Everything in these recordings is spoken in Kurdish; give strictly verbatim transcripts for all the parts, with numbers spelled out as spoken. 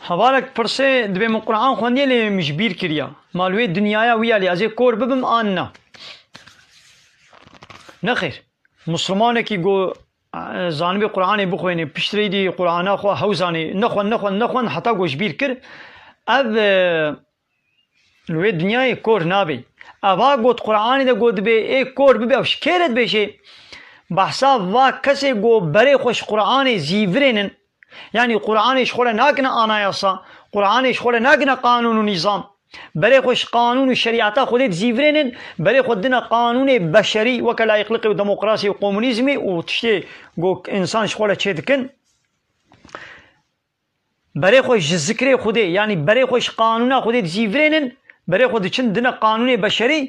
Hevalek pirsê, dibê min Qur'an xwendiye lê min ji bîr kiriya. Ma li wê dinyaya wî ya lê ez ê kor bibim an na? Nexêr. Muslimanekî ku, e, zanibê Qur'anê bixwênê, piştrê dî Qur'ana xwe hew zanê, nexwend, nexwend, nexwend, heta ku ji bîr kir. Ev, e, li wê dinyayê kor nabê. Eva got Qur'anê de got dibê ê kor bibe, ew ji kê re dibêjê? Behsa va kesê ku berê xwe ji Qur'anê zîvirênin. Yanî Qur'anê ji xwe re nakine anayasa, Qur'anê ji xwe re nakine qanûn û nîzam. Berê xwe ji qanûn û şerîeta Xwedê dizîvirênin, berê xwe dine qanûnê beşerî, weke layîqliqê û demokrasiyê û komunîzmê û tiştê ku însan ji xwe re çêdikin. Berê xwe ji zikrê Xwedê, yanî berê xwe ji qanûna Xwedê dizîvirênin, berê xwe diçin dine qanûnê beşerî,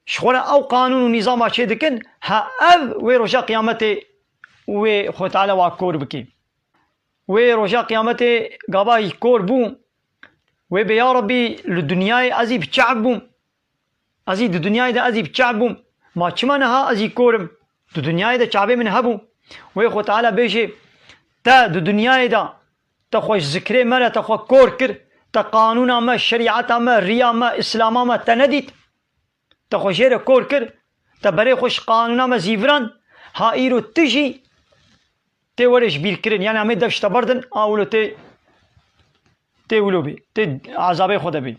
ji xwe re ew qanûn û nîzama çêdikin, ha ev wê roja qiyametê wê Xwedê Teala wa kor bike. Wê roja qiyametê gava kor bû, wê bê ya Rebbî li dinyayê ez î bi çav bûm. Ez î di dinyayê de ez î bi çav bûm. Ma çima niha ez î kor im? Di dinyayê de çavê min hebû. Wê Xwedê Teala bêjê, te di dinyayê de te xwe ji zikrê me re te xwe kor kir, te qanûna me, şerîeta me, riya me, îslama me te nedît. Te xwe jê re kor kir, te berê xwe ji qanûna me zîviran, ha îro tu jî tê were ji bîr kirin. Yanî em ê dev ji te berdin, a wilo tê, tê wilo bî, tê ezabê xwe de bî.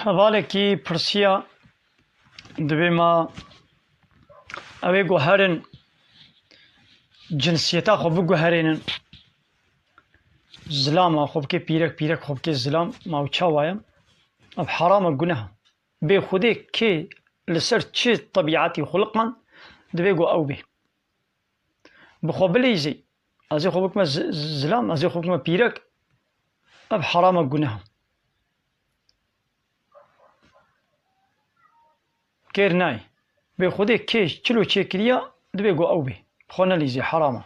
Hevalekî pirsiya, dibê ma ew ê guherin, cinsiyeta xwe biguherênin. Zilama xwe bike pîrek, pîrek xwe bike zilam, ma ew çawa ye? Ev heram e, guneh e. Bê Xwedê kê li ser çi tebîetî xuliqan, divê ku ew bê. Bi xwe bileyzê, ez ê xwe bikime zi-, zi-, zilam, ez ê xwe bikime pîrek, ev heram e, guneh e. Kêr nayê. Bê Xwedê kê çilo çêkiriya, divê ku ew bê. Bi xwe neleyzê, heram e.